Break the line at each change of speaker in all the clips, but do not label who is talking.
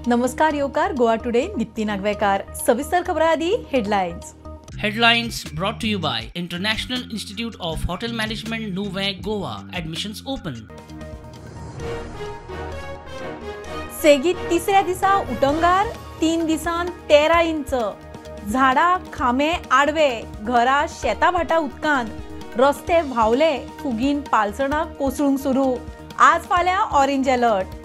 नमस्कार येवकार गोवा टुडे दीप्ती नागवेकार. सविस्तर खबरां आदी headlines.
Headlines brought to you by International Institute of Hotel Management, Nuvem, Goa. Admissions open.
सेगीत तिसऱ्या दिसा उटंगार, 3 दिसान 13 इंच. झाडा खांबे आडवे, घरा शेता भाटा उदकान, रस्ते व्हांवले, फुगीन पालसणां कोसळूंक सुरू. आज फाल्यां ऑरेंज अलर्ट.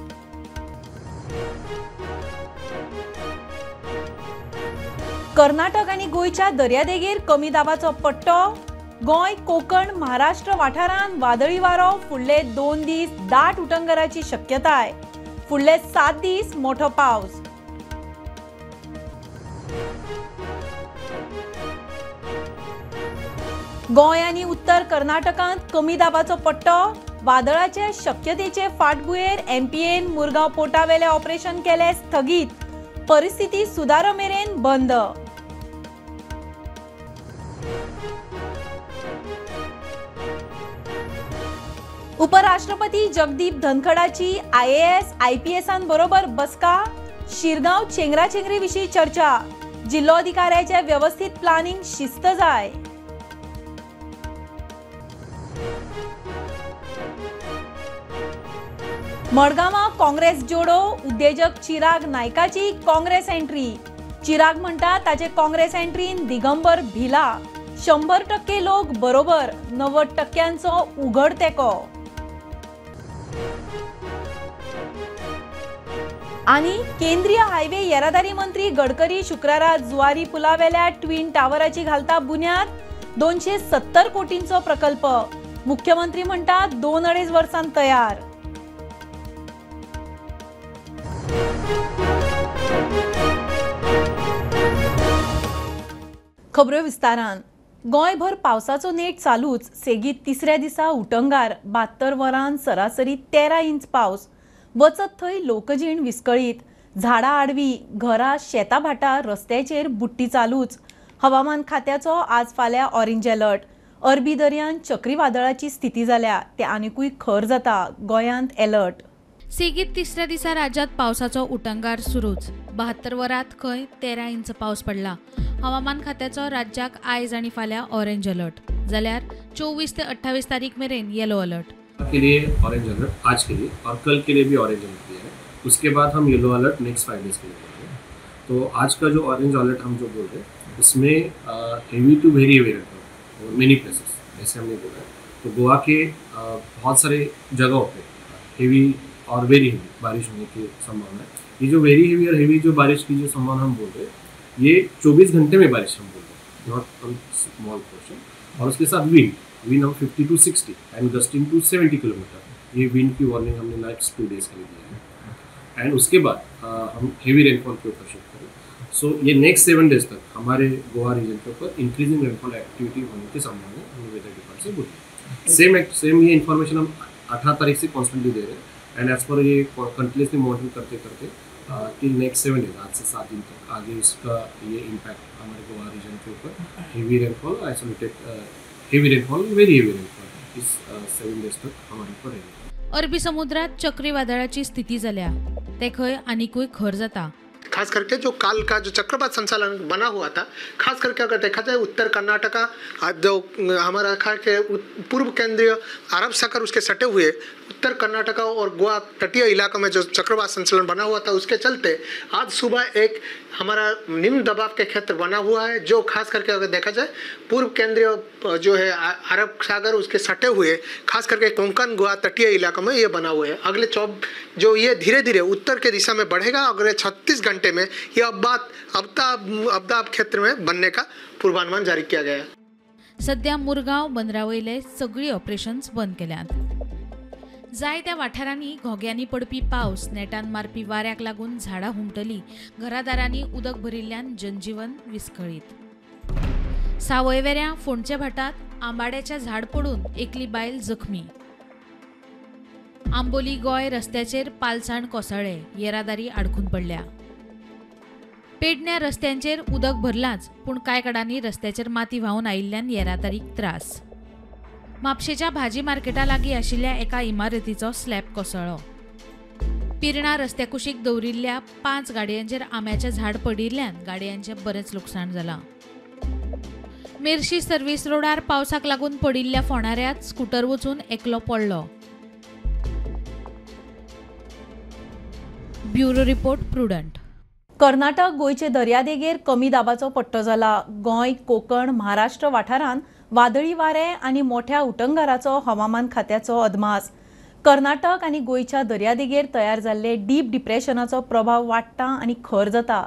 कर्नाटक आनी गोंयच्या दर्यादेगेर कमी दाबाचो पट्टो. गोंय, कोकण, महाराष्ट्र वाठारांत वादळी वारो. फुडले 2 दीस दाट उटंगराची शक्यताय. फुडले 7 दीस मोठो पावस. गोंय आनी उत्तर कर्नाटकांत कमी दाबाचो पट्टो. वादळाचे शक्यतेचे फाटभुंयेर एमपीएन मुरगांव पोर्टावेले ऑपरेशन केले स्थगीत. परिस्थिती सुदार मेरेन बंद. उपराष्ट्रपती जगदीप धनखडाची आयएएस आयपीएसां बरोबर बसका. शिरगांव चेंगराचेंगरी विशीं चर्चा. जिल्लोधिकाऱ्याचे व्यवस्थित प्लानिंग शिस्त जाय. मडगांवां काँग्रेस जोडो. उद्देजक चिराग नायकाची काँग्रेस एंट्री. चिराग म्हणटा ताचे काँग्रेस एंट्रीन दिगंबर भिला. 100% लोक बरोबर, 90% उघड तेंको. आनी केंद्रीय हायवे येरादारी मंत्री गडकरी शुक्रारा जुवारी पुलावेल्या ट्विन टावराची घालता बुन्याद. 270 कोटींचो प्रकल्प. मुख्यमंत्री म्हणटा 2-2.5 वर्सां तयार. खबरो विस्तारान. गोंयभर पावसाचो नेट चालूच. सेगीत तिसऱ्या दिसा उटंगार. 72 वरां सरासरी 13 इंच पावस. वचत थंय लोकजीण विस्कळीत. झाडां आडवी, घरां, शेतां भाटां, रस्त्याचेर बुट्टी चालूच. हवामान खात्याचो आज फाल्यां ऑरेंज अलर्ट. अरबी दर्यांत चक्रीवादळाची स्थिती जाल्या, ते आनिकूय खर जाता. गोंयांत अलर्ट.
सेगीत तिसऱ्या दिसा राज्यात पावसाचो उटंगार सुरूच. 72 वरांत खंय 13 इंच पावस पडला. हवामान खात्याचो राज्याक आयज आनी फाल्यां ऑरेंज अलर्ट, जाल्यार 24 ते 28 तारीख मेरेन येलो अलर्ट.
के लिए ऑरेंज अलर्ट आज के लिए और कल के लिए भी ऑरेंज अलर्ट दिया है. उसके बाद हम येलो अलर्ट नेक्स्ट 5 डेज के लिए बोल रहे हैं. तो आज का जो ऑरेंज अलर्ट हम जो बोल रहे हैं उसमें heavy to very heavy rainfall और मेनी प्लेसेस ऐसे हमने बोला है. तो गोवा के बहुत सारे जगहों पे हेवी और वेरी हेवी बारिश होने की संभावना है. ये जो वेरी हेवी और हेवी जो बारिश की जो संभावना हम बोल रहे हैं ये 24 घंटे में बारिश हम बोल रहे हैं, not on small portion. और उसके साथ विंड विंड हम 50 to 60 and gusting to 70 kilometre, ये विंड की वार्निंग हमने नेक्स्ट 2 डेज़ के लिए दिया है. एंड उसके बाद हम हेवी रेनफॉल के ऊपर शिफ्ट करें. सो ये नेक्स्ट 7 डेज तक हमारे गोवा रीजन के ऊपर इंक्रीजिंग रेनफॉल एक्टिविटी होने की संभावना हमने वेदर डिपार्टमेंट से बोली. सेम ये इन्फॉर्मेशन हम 18 तारीख से कॉन्स्टेंटली दे रहे हैं. एंड एज पर ये कंटिन्यूसली मॉनिटर करते करते कि नेक्स्ट 7 डेज, आज से 7 दिन तक आगे इसका ये इम्पैक्ट हमारे गोवा रीजन के ऊपर heavy rainfall, isolated heavy rainfall, very heavy rainfall इस 7 डेज तक हमारे ऊपर रहेगा.
अरबी समुद्रात चक्रीवादळाची स्थिती जाल्या, ते खंय आनिकूय खर जाता.
खास करके जो काल का जो चक्रवात संचालन बना हुआ था, खास करके अगर देखा जाए उत्तर कर्नाटका, जो हमारा खास के पूर्व केंद्रीय अरब सागर उसके सटे हुए उत्तर कर्नाटका और गोवा तटीय इलाकों में जो चक्रवात संचलन बना हुआ था, उसके चलते आज सुबह एक हमारा निम्न दबाव के क्षेत्र बना हुआ है, जो खास करके अगर देखा जाए पूर्व केंद्रीय जो है अरब सागर उसके सटे हुए खास करके कोंकण गोवा तटीय इलाकों में ये बना हुआ है. अगले जो ये धीरे धीरे उत्तर के दिशा में बढ़ेगा. अगले 36 घंटे में ये अबदाब क्षेत्र में बनने का पूर्वानुमान जारी किया गया है.
सध्या मुरगांव बंदरावयले सगळी ऑपरेशन्स बंद केल्यात. जायत्या वाठारांनी घोग्यांनी पडपी पावस, नेटान मारपी वाऱ्याक लागून झाडां हुमटली, घरादारांनी उदक भरिल्ल्यान जनजीवन विस्कळीत. सावयवेऱ्यां फोंडच्या भाटांत आंबाड्याच्या झाड पडून एकली बायल जखमी. आंबोली गोंय रस्त्याचेर पालसाण कोसळ्ळे, येरादारी आडखून पडल्या. पेडण्या रस्त्यांचेर उदक भरलांच, पूण कांय कडांनी रस्त्याचेर माती व्हांवन आयिल्ल्यान येरादारीक त्रास. म्हापशेच्या भाजी मार्केटा लागीं आशिल्ल्या एका इमारतीचो स्लॅब कोसळ्ळो. पिर्णा रस्त्या कुशीक दवरिल्ल्या 5 गाडयांचेर आंब्याचें झाड पडिल्ल्यान गाडयांचें बरेंच लुकसाण जालां. मेर्शी सर्व्हिस रोडार पावसाक लागून पडिल्ल्या फोणाऱ्यांत स्कूटर वचून एकलो पडलो. Bureau report, Prudent.
Karnataka गोंयचे दर्यादेगेर कमी दाबाचो पट्टो जाला. गोंय, कोकण, महाराष्ट्र वाठारांत वादळी वारें आनी मोठ्या उटंगाराचो हवामान खात्याचो अदमास. कर्नाटक आनी गोंयच्या दर्यादेगेर तयार जाल्ले डीप डिप्रेशनाचो प्रभाव वाडटा आनी खर जाता.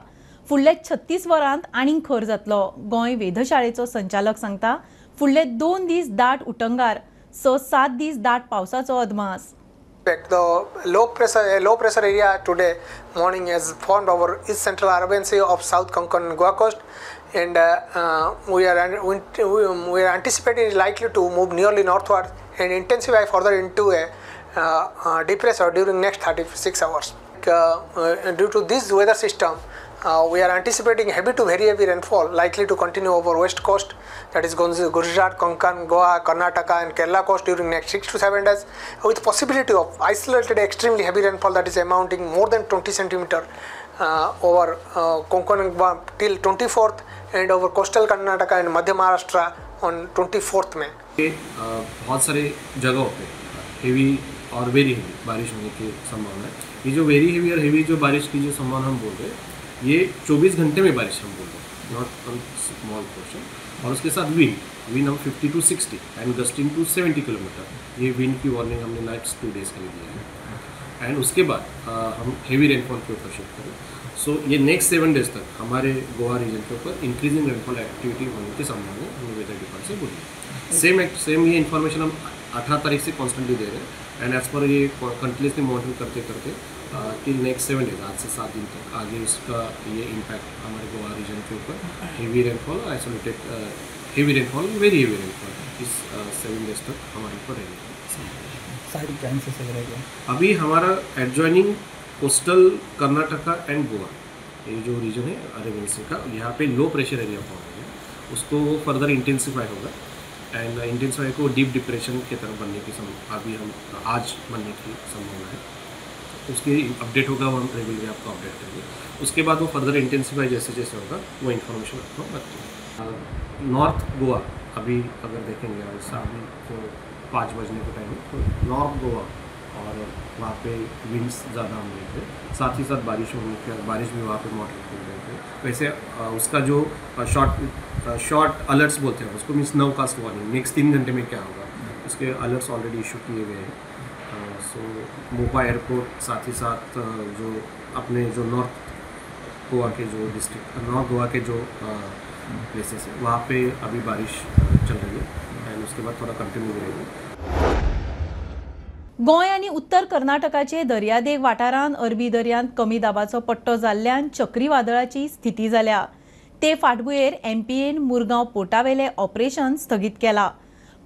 फुडले 36 वरांत आनीक खर जातलो. गोंय वेधशाळेचो संचालक सांगता, फुडले 2 दीस दाट उटंगार, 6-7 दीस दाट पावसाचो अदमास.
The low pressure area today morning has formed over east central Arabian Sea of South Konkan Goa coast, and we are anticipating it likely to move nearly northward and intensify further into a depressor during next 36 hours. Due to this weather system, we are anticipating heavy to very heavy rainfall likely to continue over west coast, that is Gujarat, Konkan, Goa, Karnataka and Kerala coast during next 6 to 7 days, with possibility of isolated extremely heavy rainfall that is amounting more than 20 centimeter over Konkan and Goa till 24th and over coastal Karnataka and Madhya Maharashtra on 24th May.
बहुत सारे जगहों pay heavy और very heavy बारिश होने की संभावना है. ये जो very heavy और heavy जो बारिश की जो संभावना हम बोल रहे हैं, ये 24 घंटे में बारिश हम बोल रहे हैं, not on small portion. और उसके साथ विंड हम 50 to 60 and gusting to 70 kilometre, ये विंड की वार्निंग हमने नेक्स्ट 2 डेज़ के लिए दिया है. एंड उसके बाद हम हेवी रेनफॉल के ऊपर शिफ्ट करें. सो ये नेक्स्ट 7 डेज़ तक हमारे गोवा रीजन के ऊपर इंक्रीजिंग रेनफॉल एक्टिविटी होने की संभावना हमने वेदर डिपार्टमेंट से बोली है. सेम ये इन्फॉर्मेशन हम 18 तारीख से कॉन्स्टेंटली दे रहे हैं एंड एज पर ये कंटिन्यूसली मॉनिटर करते करते कि नेक्स्ट 7 डेज, आज से 7 दिन तक आगे इसका ये इम्पैक्ट हमारे गोवा रीजन के ऊपर हेवी रेनफॉल और isolated heavy rainfall, very heavy rainfall इस 7 डेज तक हमारे ऊपर रहेगा. अभी हमारा adjoining coastal Karnataka and Goa, ये जो रीजन है अरेबियन सी का, यहाँ पे लो प्रेशर एरिया फॉर्म हो गया, उसको वो फर्दर इंटेंसिफाई होगा एंड इंटेंसिफाई को डीप डिप्रेशन की तरफ बनने की अभी हम आज बनने की संभावना है. उसकी अपडेट होगा वो हम रेगुलरली आपको अपडेट करेंगे. उसके बाद वो फर्दर इंटेंसिफाई जैसे जैसे होगा वो इन्फॉर्मेशन आपको बताएंगे. नॉर्थ गोवा अभी अगर देखेंगे अभी जो 5 बजने के टाइम है, तो नॉर्थ गोवा और वहाँ पे विंड्स ज़्यादा हम देख रहे हैं, साथ ही साथ बारिश होने के, बारिश भी वहाँ पे मॉडरेट हो रहे थे. वैसे उसका जो शॉर्ट अलर्ट्स बोलते हैं उसको, means now cast warning next 3 घंटे में क्या होगा, उसके अलर्ट्स ऑलरेडी इशू किए गए हैं. सो मोपा एयरपोर्ट, साथ ही साथ जो अपने जो नॉर्थ गोवा के जो डिस्ट्रिक्ट, नॉर्थ गोवा के जो प्लेसेस है वहाँ पे अभी बारिश चल रही है एंड उसके बाद थोड़ा कंटिन्यू रहेगी.
गोंय आनी उत्तर कर्नाटकाचे दर्यादेग वाठारांत अरबी दर्यांत कमी दाबाचो पट्टो जाल्ल्यान चक्रीवादळाची स्थिती जाल्या. ते फाटभुंयेर एमपीएन मुरगांव पोर्टावेले ऑपरेशन स्थगीत केला.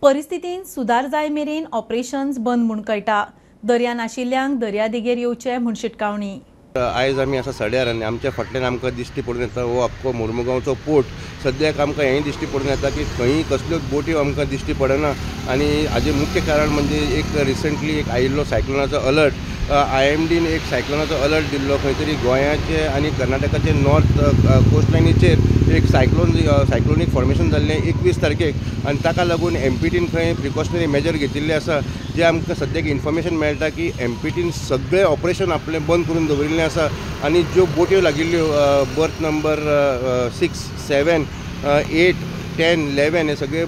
परिस्थितींत सुदार जाय मेरेन ऑपरेशन्स बंद म्हूण कळटा. दर्या नाशिल्ल्यांक दर्यादेगेर येवचे म्हूण शिटकावणी.
आयज आमी आसा सड्यार आनी आमच्या फाटल्यान आमकां दिश्टी पडून येता हो आख्खो मुरमुगांवचो पोर्ट. सद्याक आमकां हेंय दिश्टी पडून येता की खंय कसल्योच बोट्यो आमकां दिश्टी पडना आनी हाजें मुख्य कारण म्हणजे एक रिसंटली एक आयिल्लो सायक्लोनाचो अलर्ट, IMDन एक सायक्लोनाचो अलर्ट दिल्लो खंय तरी गोंयाचे आनी कर्नाटकाचे नॉर्थ कोस्ट लायनीचेर एक सायक्लोनीक फॉर्मेशन जाल्लें 21 तारखेक आनी ताका लागून MPTन खंय प्रिकॉशनरी मेजर घेतिल्ले आसा. जे आमकां सद्याक इन्फॉर्मेशन मेळटा की MPTन सगळें ऑपरेशन आपलें बंद करून दवरिल्लें आसा आनी ज्यो बोट्यो लागिल्ल्यो बर्थ नंबर 6, 7, 8, 10, 11 हे सगळे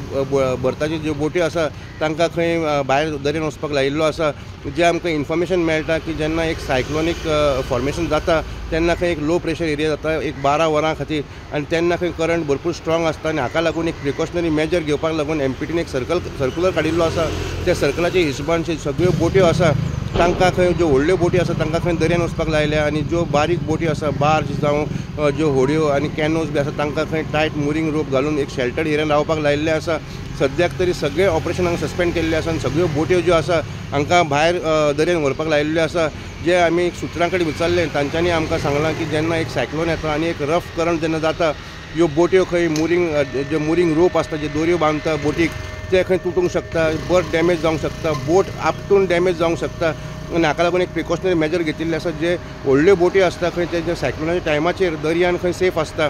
बर्थाच्यो ज्यो बोट्यो आसा तांकां खंय भायर दर्यान वचपाक लायिल्लो आसा. जे आमकां इन्फॉर्मेशन मेळटा की जेन्ना एक सायक्लोनीक फॉर्मेशन जाता तेन्ना खंय एक लो प्रेशर एरिया जाता एक 12 वरां खातीर आनी तेन्ना खंय करंट भरपूर स्ट्रॉंग आसता आनी हाका लागून एक प्रिकॉशनरी मेजर घेवपाक लागून MPTन एक सर्कुलर काडिल्लो आसा. त्या सर्कलाच्या हिशोबान सगळ्यो बोट्यो आसा तांकां खंय ज्यो व्हडल्यो बोटी आसा तांकां खंय दर्यान वचपाक लायल्या आनी ज्यो बारीक बोटी आसा बार्ज जावं ज्यो होडयो आनी कॅनोज बी आसा तांकां खंय टायट मुरींग रोप घालून एक शेल्टर्ड एरियान रावपाक लायिल्लें आसा. सद्याक तरी सगळे ऑपरेशन हांगा सस्पेंड केल्ले आसा आनी सगळ्यो बोट्यो ज्यो आसा हांकां भायर दर्यान व्हरपाक लायिल्ल्यो आसा. जे आमी सुत्रां कडेन विचारलें तांच्यांनी आमकां सांगलां की जेन्ना एक सायक्लोन येता आनी एक रफ करंट जेन्ना जाता ह्यो बोट्यो खंय मुरींग जे मुरींग रोप आसता जे दोरयो बांदता बोटीक ते खंय तुटूंक शकता, बर्थ डॅमेज जावंक शकता, बोट आपटून डॅमेज जावंक शकता. आनी हाका लागून एक प्रिकॉशनरी मेजर घेतिल्ले आसा. जे व्हडल्यो बोटी आसता खंय ते सायक्लोनाच्या टायमाचेर दर्यान खंय सेफ आसता,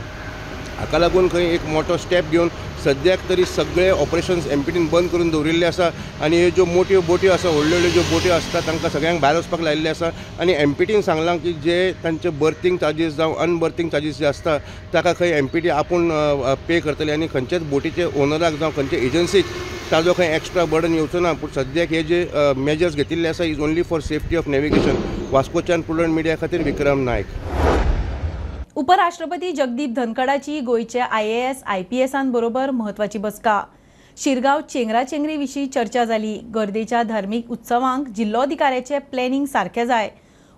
हाका लागून खंय एक मोठो स्टेप घेवन सद्याक तरी सगळे ऑपरेशन्स एमपीटीन बंद करून दवरिल्ले आसा. आनी ह्यो ज्यो मोट्यो बोट्यो आसा, व्हडल्यो व्हडल्यो ज्यो बोट्यो आसता तांकां सगळ्यांक भायर वचपाक लायिल्ले आसा. आनी एमपीटीन सांगलां की जे तांचे बर्थींग चार्जीस जावं अनबर्थींग चार्जीस जे आसता ताका खंय एमपीटी आपूण पे करतले आनी खंयचेच बोटीचे ओनराक जावं खंयचे एजन्सीक ताजो खंय एक्स्ट्रा बर्डन येवचो ना. पूण सद्याक हे जे मेजर्स घेतिल्ले आसा is only for safety of navigation. वास्कोच्यान prudent media खातीर विक्रम नायक.
उपराष्ट्रपती जगदीप धनखडाची गोंयचे IAS IPSां बरोबर म्हत्वाची बसका. शिरगांव चेंगराचेंगरी विशीं चर्चा जाली. गर्देच्या धार्मीक उत्सवांक जिल्लोधिकाऱ्याचे प्लॅनिंग सारकें जाय.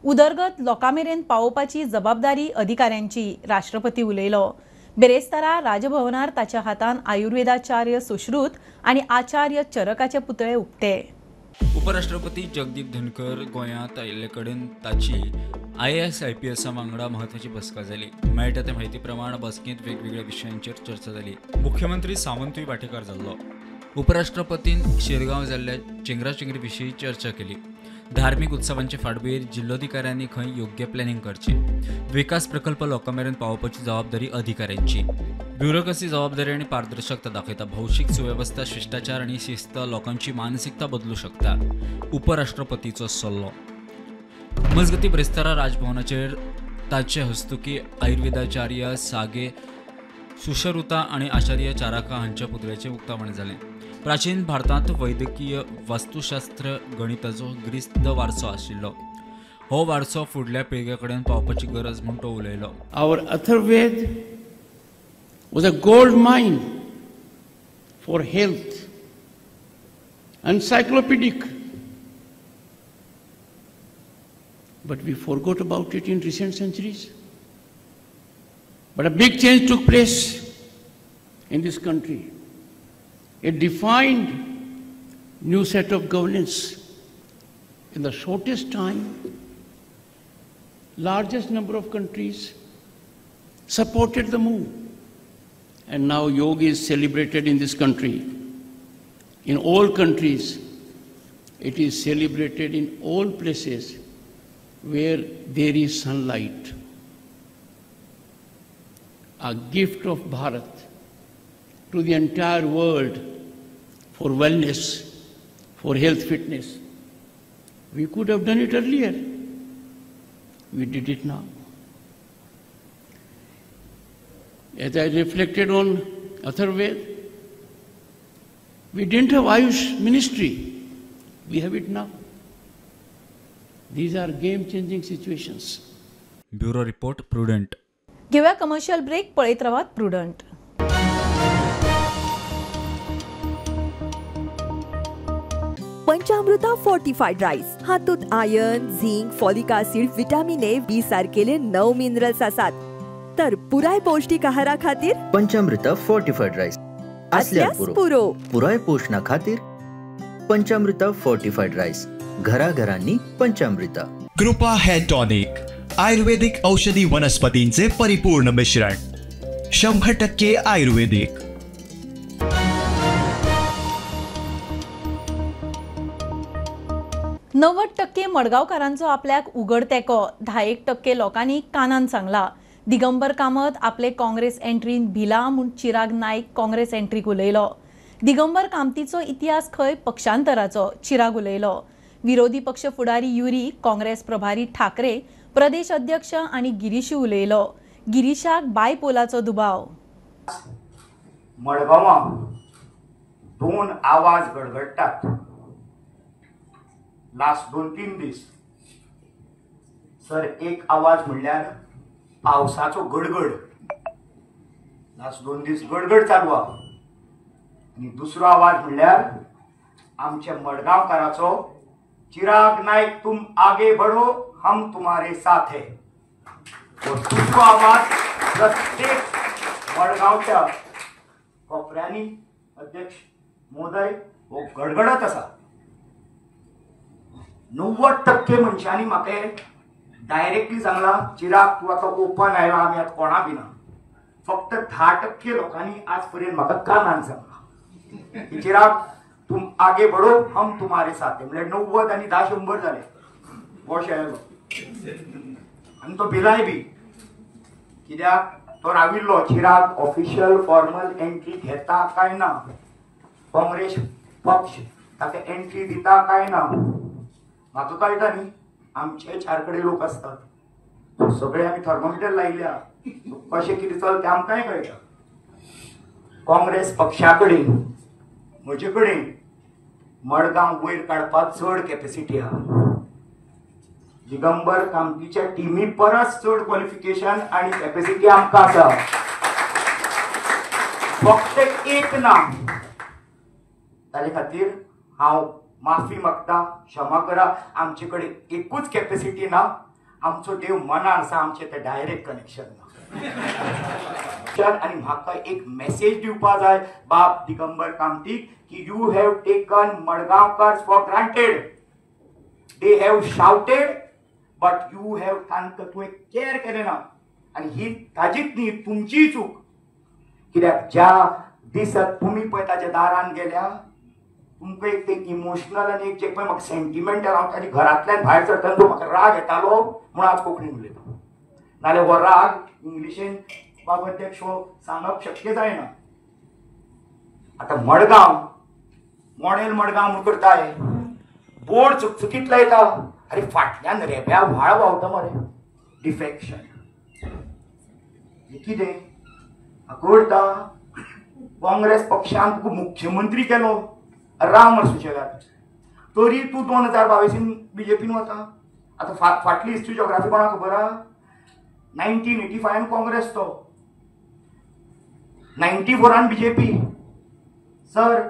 उदरगत लोकां मेरेन पावोवपाची जबाबदारी अधिकाऱ्यांची, राष्ट्रपती उलयलो. बेरेस्तारा राजभवनार ताच्या हातान आयुर्वेदाचार्य सुश्रुत आनी आचार्य चरकाचे पुतळे उक्ते.
उपराष्ट्रपती जगदीप धनखड गोंयांत आयिल्ले कडेन ताची IAS IPSा वांगडा म्हत्वाची बसका जाली. मेळटा ते म्हायती प्रमाण बसकेंत वेगवेगळ्या विशयांचेर चर्चा जाली. मुख्यमंत्री सावंतूय वांटेकार जाल्लो. उपराष्ट्रपतीन शिरगांव जाल्ल्या चेंगराचेंगरी विशीं चर्चा केली. धार्मीक उत्सवांचे फाटभुंयेर जिल्लोधिकाऱ्यांनी खंय योग्य प्लॅनिंग करचें. विकास प्रकल्प लोकां मेरेन पावोवपाची जबाबदारी अधिकाऱ्यांची. ब्युरोक्रेसी जबाबदारी आनी पारदर्शकता दाखयता. भौशीक सुवेवस्था, शिश्टाचार आनी शिस्त लोकांची मानसिकता बदलू शकता, उपराष्ट्रपतीचो सल्लो. मजगती ब्रेस्तारा राजभवनाचेर ताचे हस्तुकी आयुर्वेदाचार्य सागे सुशरुता आनी आचार्य चाराका हांच्या पुतळ्याचें उक्तावण जालें. प्राचीन भारतांत वैद्यकीय वास्तुशास्त्र गणिताचो गिरेस्त वारसो आशिल्लो. हो वारसो फुडल्या पिळग्या कडेन पावपाची गरज म्हूण तो उलयलो.
Our Atharvaveda was a gold mine for health, encyclopedic. But we forgot about it in recent centuries. But a big change took place in this country. A defined new set of governance. In the shortest time, largest number of countries supported the move. And now yoga is celebrated in this country. In all countries, it is celebrated in all places where there is sunlight. A gift of Bharat to the entire world for wellness, for health fitness. We could have done it earlier. We did it now. As I reflected on Atharvaveda, we didn't have Ayush ministry. We have it now. These are game-changing situations.
Bureau Report, Prudent.
घेऊया commercial break. पळयत रावात prudent.
पंचामृता fortified rice हातूंत iron, zinc, folic acid, vitamin A, B सारकेले 9 minerals आसात. तर पुराय पौष्टिक आहारा खातीर
पंचामृता फोर्टिफाईड राईस असल्यास पुरो. पुराय पोषणा खातीर पंचामृता फोर्टिफाईड राईस, घराघरांनी पंचामृता.
कृपा हेअर टॉनिक, आयुर्वेदिक औषधी वनस्पतींचे परिपूर्ण मिश्रण, 100% आयुर्वेदिक.
नव्वद टक्के मडगांवकारांचो आपल्याक उगड तेंको, 10% लोकांनी कानान सांगला. दिगंबर कामत आपले काँग्रेस एंट्रीन भिला म्हूण चिराग नायक काँग्रेस एंट्रीक उलयलो. दिगंबर कामतीचो इतिहास खंय पक्षांतराचो, चिराग उलयलो. विरोधी पक्ष फुडारी युरी, काँग्रेस प्रभारी ठाकरे, प्रदेश अध्यक्ष आनी गिरीशू उलयलो. गिरीशाक बायपोलाचो दुबाव.
मडगांवां दोन आवाज गडगडटात लास्ट 2-3 दीस. सर, एक आवाज म्हणल्यार पावसाचो गडगड, लास्ट 2 दीस गडगड चालू आहा. आनी दुसरो आवाज म्हणल्यार आमच्या मडगांवकाराचो, चिराग नायक तुम आगे बढ़ो हम तुम्हारे साथ है. दुसरो आवाज प्रत्येक मडगांवच्या कोपऱ्यांनी अध्यक्ष महोदय हो गडगडत आसा. 90% मनशांनी म्हाका डायरेक्टली सांगला, चिराग तूं आतां ओपन आयला, आमी आतां कोणा भिना. फक्त 10% लोकांनी आज पर्यंत म्हाका कानान सांगला की चिराग तुम आगे बढ़ो हम तुम्हारे साथ है. म्हणल्यार 90 आनी 10 100 जाले. वॉश आयलो आनी तो भिलाय बी कित्याक तो राविल्लो चिराग ऑफिशियल फॉर्मल एंट्री घेता काय ना, काँग्रेस पक्ष ताका एंट्री दिता काय ना म्हाका कळटा न्ही. आमचे चार कडेन लोक आसतात, सगळे आमी थर्मोमिटर लायल्या, कशें कितें चलता तें आमकांय कळटा. काँग्रेस पक्षा कडेन म्हजे कडेन मडगांव वयर काडपाक चड कॅपेसिटी आहा. दिगंबर कामतीच्या टिमी परस चड क्वॉलिफिकेशन आनी कॅपेसिटी आमकां आसा. फक्त एक ना, ताजे खातीर हांव माफी मागता, क्षमा करा. आमचे कडेन एकूच कॅपेसिटी ना, आमचो देव मनान आसा, आमचें तें डायरेक्ट कनेक्शन ना. आनी म्हाका एक मॅसेज दिवपा जाय बाब दिगंबर कामतीक की you have taken Madgaonkar for granted, they have shouted but you have तांकां तुवें केअर केलें ना. आनी ही ताजीच न्ही तुमचीय चूक, कित्याक ज्या दिसा तुमी पळय ताच्या दारान गेल्या तुमकां एक ते इमोशनल आनी एक जे पळय म्हाका सेंटिमेंटल, हांव ताच्या घरांतल्यान भायर सरतना तो म्हाका राग येतालो म्हूण आज कोंकणीन उलयता, नाल्यार हो राग इंग्लिशीन बाब अध्यक्ष हो सांगप शक्य जायना. आतां मडगांव मॉडेल मडगांव म्हूण करताय, बोर्ड चुकचुकीत लायता, अरे फाटल्यान रेब्या व्हाळ व्हांवता मरे, डिफेक्शन हे कितें करता. काँग्रेस पक्षान तुका मुख्यमंत्री केलो, राव मरे सुशेगाद, तरी तूं 2022 बीजेपीन वता. आतां फाटली हिस्ट्री जोग्राफी कोणाक खबर आहा? 1985 काँग्रेस तो, 94 बीजेपी. सर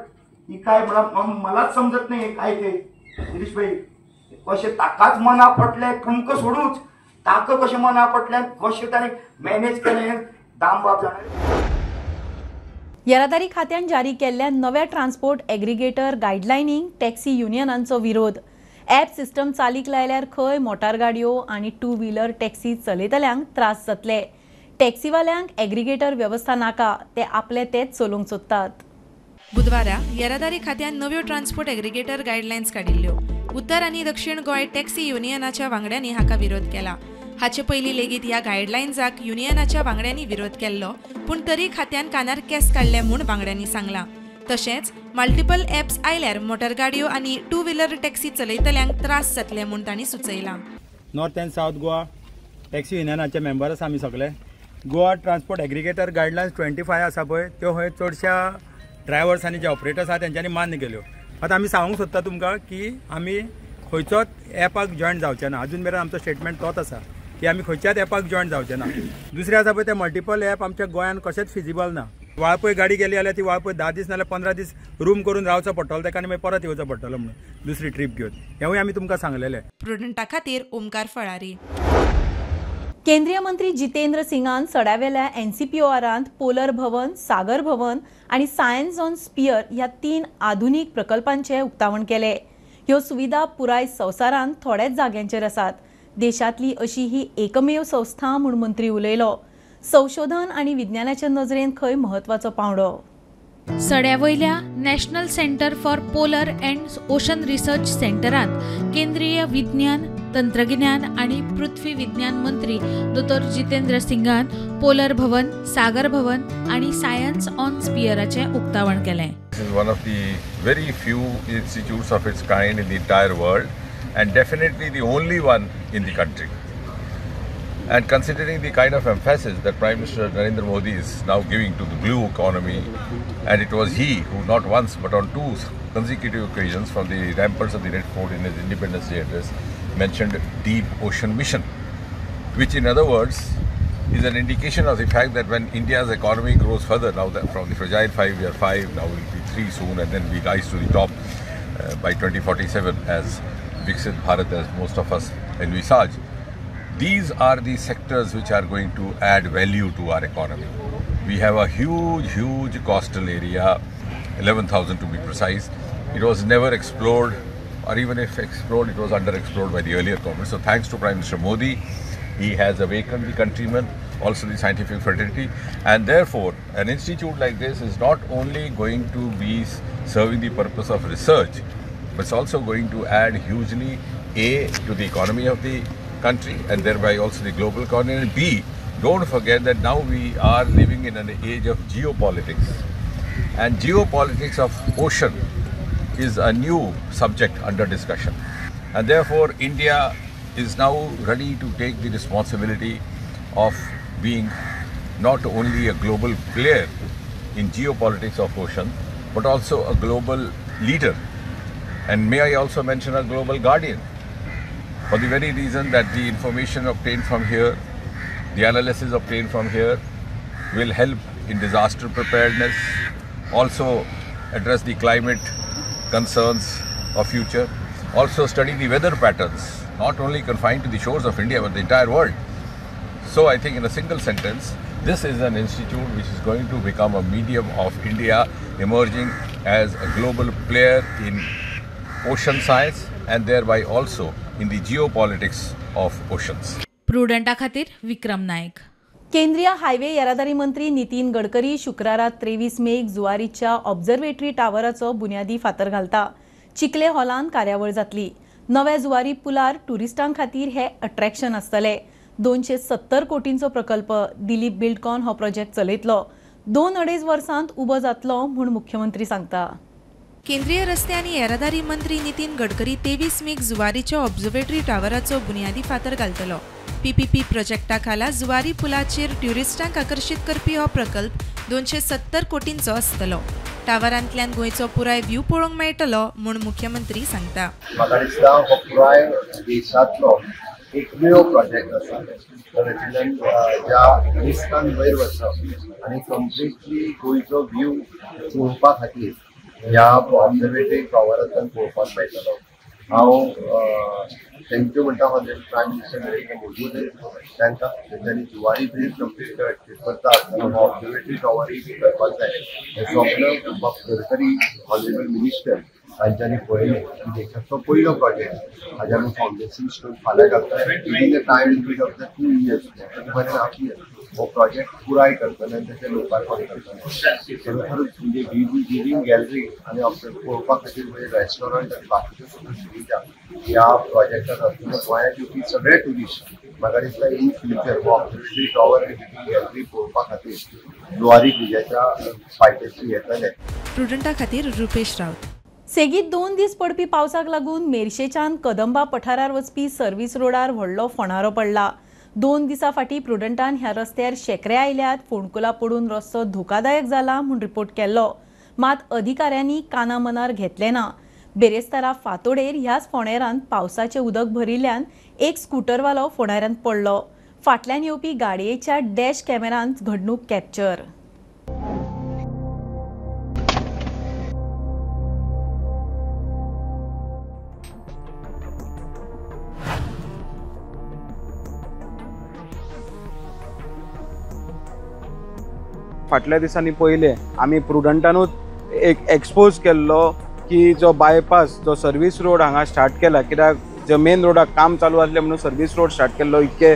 ही काय मलाच समजत नाही काय ते गिरीश भाई, कशें ताकाच मना पडलें तुमकां सोडूच ताका कशें मना पडलें, कशें ताणें मॅनेज केलें दामबाब जाणा.
येरादारी खात्यान जारी केल्ल्या नव्या ट्रान्सपोर्ट एग्रीगेटर गायडलायनींक टॅक्सी युनियनांचो विरोध. ॲप सिस्टम चालीक लायल्यार खंय मोटार गाडयो आनी टू व्हीलर टॅक्सी चलयतल्यांक त्रास जातले. टॅक्सीवाल्यांक एग्रीगेटर वेवस्था नाका, ते आपले तेच चलोवंक सोदतात.
बुधवारा येरादारी खात्यान नव्यो ट्रान्सपोर्ट एग्रीगेटर गायडलायन्स काडिल्ल्यो. उत्तर आनी दक्षिण गोंय टॅक्सी युनियनाच्या वांगड्यांनी हाका विरोध केला. हाचे पयलीं लेगीत ह्या गायडलायन्साक युनियनाच्या वांगड्यांनी विरोध केल्लो, पूण तरी खात्यान कानार केस काडले म्हूण वांगड्यांनी सांगलां. तशेंच मल्टिपल ॲप्स आयल्यार मोटर गाडयो आनी टू व्हीलर टॅक्सी चलयतल्यांक त्रास जातले म्हूण तांणी सुचयलां.
North and south Goa taxi युनियनाचे मेंबर आसा आमी सगळे. गोवा ट्रान्सपोर्ट एग्रीगेटर गायडलायन्स 25 आसा पळय, त्यो हय चडश्या ड्रायव्हर्स आनी जे ऑपरेटर्स आसा तेंच्यांनी मान्य केल्यो. आतां आमी सांगूंक सोदता तुमकां की आमी खंयचोच ॲपाक जॉयन जावचे ना. अजून मेरेन आमचो स्टेटमेंट तोच आसा की आमी खंयच्याच ॲपाक जॉयन जावचे ना. दुसरें आसा पळय ते मल्टिपल ॲप आमच्या गोंयान कशेंच फिजिबल ना. वाळपय गाडी गेली जाल्यार ती वाळपय 10 दीस नाल्यार 15 दीस रूम करून रावचो पडटलो ताका आनी मागीर परत येवचो पडटलो म्हणून दुसरी ट्रीप घेवन, हेंवूय आमी तुमकां सांगलेलें.
प्रुडंटा खातीर ओमकार फळारी.
केंद्रीय मंत्री जितेंद्र सिंगान सड्यावेल्या एनसीपीओआरांत पोलर भवन, सागर भवन आनी सायन्स ऑन स्पियर ह्या 3 आधुनीक प्रकल्पांचें उक्तावण केलें. ह्यो सुविधा पुराय संवसारांत थोड्याच जाग्यांचेर आसात. देशांतली अशी ही एकमेव संस्था म्हूण मंत्री उलयलो. संशोधन आनी विज्ञानाच्या नजरेन खंय म्हत्वाचो पांवडो.
सड्यावयल्या national centre for polar and ocean research सेंटरांत केंद्रीय विज्ञान, तंत्रगिन्यान आनी पृथ्वी विज्ञान मंत्री दोतोर जितेंद्र सिंगान पोलर भवन, सागर भवन आनी सायन्स ऑन स्पियराचें उक्तावण केलें.
This is one of the very few institutes of its kind in the entire world and definitely the only one in the country. And considering the kind of emphasis that Prime Minister Narendra Modi is now giving to the blue economy, and it was he who not once but on 2 consecutive occasions from the ramparts of the Red Fort in his Independence Day address mentioned deep ocean mission, which in other words is an indication of the fact that when India's economy grows further, now that from the fragile 5, we are 5, now we'll be 3 soon, and then we rise to the top by 2047 as Viksit Bharat, as most of us envisage. These are the sectors which are going to add value to our economy. We have a huge, huge coastal area, 11,000 to be precise. It was never explored, or even if explored, it was underexplored by the earlier government. So thanks to Prime Minister Modi, he has awakened the countrymen, also the scientific fraternity, and therefore an institute like this is not only going to be serving the purpose of research, but it's also going to add hugely A, to the economy of the country and thereby also the global economy, and B, don't forget that now we are living in an age of geopolitics, and geopolitics of ocean is a new subject under discussion, and therefore India is now ready to take the responsibility of being not only a global player in geopolitics of ocean, but also a global leader, and may I also mention a global guardian, for the very reason that the information obtained from here, the analysis obtained from here will help in disaster preparedness, also address the climate concerns of future, also study the weather patterns, not only confined to the shores of India but the entire world. So I think in a single sentence, this is an institute which is going to become a medium of India emerging as a global player in ocean science and thereby also in the geopolitics of oceans.
प्रुडंटा खातीर विक्रम नायक.
केंद्रीय highway येरादारी मंत्री नितीन गडकरी शुक्रारा 23 मेक जुवारीच्या observatory टावराचो बुन्यादी फातर घालता. चिखले हॉलान कार्यावळ जातली. नव्या जुवारी पुलार ट्युरिस्टां खातीर हे अट्रॅक्शन आसतले. 270 कोटींचो प्रकल्प दिलीप बिल्डकॉन हो प्रोजेक्ट चलयतलो. 2-2.5 वर्सांत उबो जातलो म्हूण मुख्यमंत्री सांगता.
केंद्रीय रस्ते आनी येरादारी मंत्री नितीन गडकरी 23 मेक जुवारीच्या ऑब्झर्वेटरी टावराचो बुन्यादी फातर घालतलो. पीपीपी प्रोजेक्टा खाला जुवारी पुलाचेर ट्युरिस्टांक आकर्शीत करपी हो प्रकल्प 270 कोटींचो आसतलो. टावरांतल्यान गोंयचो पुराय व्यू पळोवंक मेळटलो म्हूण मुख्यमंत्री सांगता.
म्हाका दिसता हो पुराय देशांतलो एकमेव प्रोजेक्ट आसा तातूंतल्यान ज्या रिस्कान वयर वचप आनी कंप्लिटली गोंयचो व्यू पळोवपा खातीर ह्या ऑब्झर्वेटरी टॉवरांतल्यान पळोवपाक मेळटलो. हांव thank you म्हणटा प्रायम मिनिस्टर नरेंद्र मोदी तांकां तेंच्यांनी जुवारी ब्रीज कंप्लीट करता आसतना हो ऑब्झर्वेटरी टॉवरूय बी करपाक जाय हें स्वप्न गडकरी ऑनरेबल मिनिस्टर तांच्यांनी पळयलें की देशाचो पयलो प्रोजेक्ट हाज्या आमी फावंडेशन स्टोन फाल्यां घालता. Within the time limit of the 2 years, 1.5 years हो प्रोजेक्ट पुराय करतले आनी तेचें लोकार्पण करतले. खरोखरूच म्हणजे विविंग गॅलरी आनी पळोवपा खातीर म्हणजे रेस्टॉरंट आनी बाकीच्यो सगळ्यो सुविधा ह्या प्रोजेक्टात आसतना गोंयांत येवपी सगळे ट्युरिस्ट म्हाका दिसता इन फ्युचर हो ऑब्झर्वेटरी टॉवर आनी विविंग गॅलरी पळोवपा खातीर जुवारी ब्रिजाच्या पायथ्याशी येतले.
प्रुडंटा खातीर रुपेश राऊत.
सेगीत 2 दीस पडपी पावसाक लागून मेरशेच्यान कदंबा पठारार वचपी सर्व्हिस रोडार व्हडलो फोणारो पडला. 2 दिसां फाटीं प्रुडंटान ह्या रस्त्यार शेंकरे आयल्यात. फोंडकुलां पडून रस्तो धोकादायक जाला म्हूण रिपोर्ट केल्लो. मात अधिकाऱ्यांनी काना मनार घेतलें ना. बेरेस्तारा फांतोडेर ह्याच फोंडेरान पावसाचें उदक भरिल्ल्यान एक स्कुटरवालो फोंडेरांत पडलो. फाटल्यान येवपी गाडयेच्या डॅश कॅमेरांत घडणूक कॅप्चर.
फाटल्या दिसांनी पयलें आमी प्रुडंटानूच एक एक्सपोज केल्लो की जो बायपास जो सर्वीस रोड हांगा स्टार्ट केला, कित्याक जे मेन रोडाक काम चालू आसलें म्हणून सर्वीस रोड स्टार्ट केल्लो. इतके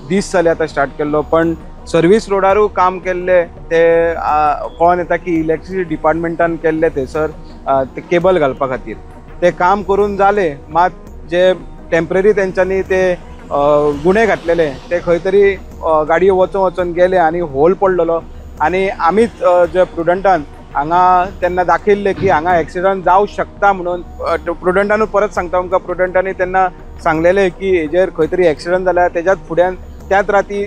दीस जाले आतां स्टार्ट केल्लो, पण सर्वीस रोडारूय काम केल्ले ते कळोन येता की इलेक्ट्रिसिटी डिपार्टमेंटान केल्ले थंयसर ते केबल घालपा खातीर ते काम करून जालें. मात जे टेम्पररी तेंच्यांनी ते गुणे घातलेले ते खंय तरी गाडयो वचोन वचोन गेले आनी होल पडलेलो. आनी आमीच जे प्रुडंटान हांगा तेन्ना दाखयल्लें की हांगा एक्सिडंट जावं शकता म्हणून. प्रुडंटानूच परत सांगता तुमकां, प्रुडंटांनी तेन्ना सांगलेलें की हेजेर खंय तरी एक्सिडंट जाल्यार तेज्याच फुड्यान त्याच राती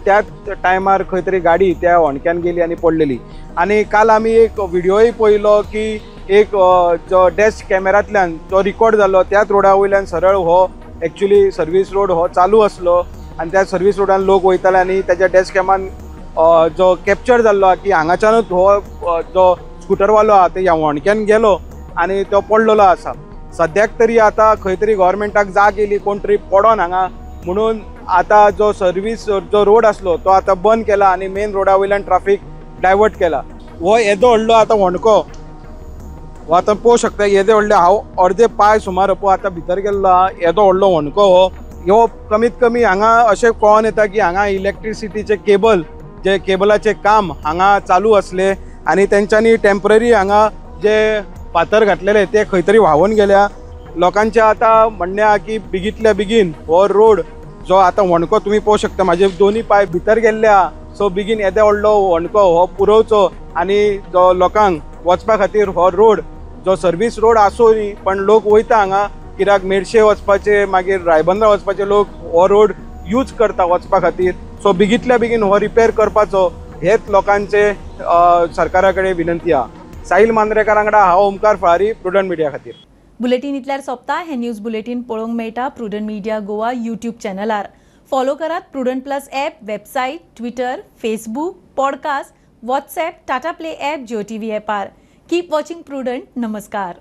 त्याच टायमार खंय तरी गाडी त्या होणक्यान गेली आनी पडलेली. आनी काल आमी एक व्हिडियोय पळयलो की एक जो डॅश कॅमेरांतल्यान जो रिकॉर्ड जालो त्याच रोडा वयल्यान सरळ हो एक्चुली सर्वीस रोड हो चालू आसलो आनी त्या सर्वीस रोडान लोक वयताले आनी तेज्या डॅश कॅमान जो कॅप्चर जाल्लो की हांगाच्यानूच हो जो स्कुटरवालो आहा ते ह्या होणक्यान गेलो आनी तो पडलेलो आसा. सद्याक तरी आतां खंय तरी गव्हर्मेंटाक जाग येयली कोण तरी पडोन हांगा म्हणून आतां जो सर्वीस जो रोड आसलो तो आतां बंद केला आनी मेन रोडा वयल्यान ट्राफीक डायवर्ट केला. हो येदो व्हडलो आतां होणको हो आतां पळोवंक शकता, येदे व्हडले हांव अर्दे पांय सुमार पळय आतां भितर गेल्लो आहा. येदो व्हडलो होणको हो ह्यो कमीत कमी हांगा अशें कळोन येता की हांगा इलेक्ट्रिसिटीचे केबल जे केबलाचे काम हांगा चालू आसले आनी तेंच्यांनी टेम्पररी हांगा जे फातर घातलेले ते खंय तरी व्हांवून गेल्या. लोकांचें आतां म्हणणें आहा की बेगींतल्या बेगीन हो रोड जो आतां होणको तुमी पळोवंक शकता, म्हाजे दोनी पांय भितर गेल्ले आहा. सो बेगीन येदो व्हडलो होणको हो पुरोवचो आनी जो लोकांक वचपा खातीर हो रोड जो सर्वीस रोड आसूं न्ही, पण लोक वयता हांगा कित्याक मेरशे वचपाचे, मागीर रायबंदरा वचपाचे लोक हो रोड यूज करता वचपा खातीर. सो बेगींतल्या बेगीन हो रिपेर करपाचो हेच लोकांचे सरकारा कडेन विनंती आहा. साहिल मांद्रेकार वांगडा हांव ओमकार फळारी, प्रुडंट मिडिया खातीर.
बुलेटीन इतल्यार सोंपता. हें न्यूज बुलेटीन पळोवंक मेळटा प्रुडंट मिडिया गोवा यूट्यूब चॅनलार. फॉलो करात Prudent plus app, website, Twitter, Facebook, podcast, WhatsApp, Tata Play app, Jio TV ॲपार. Keep watching Prudent. नमस्कार.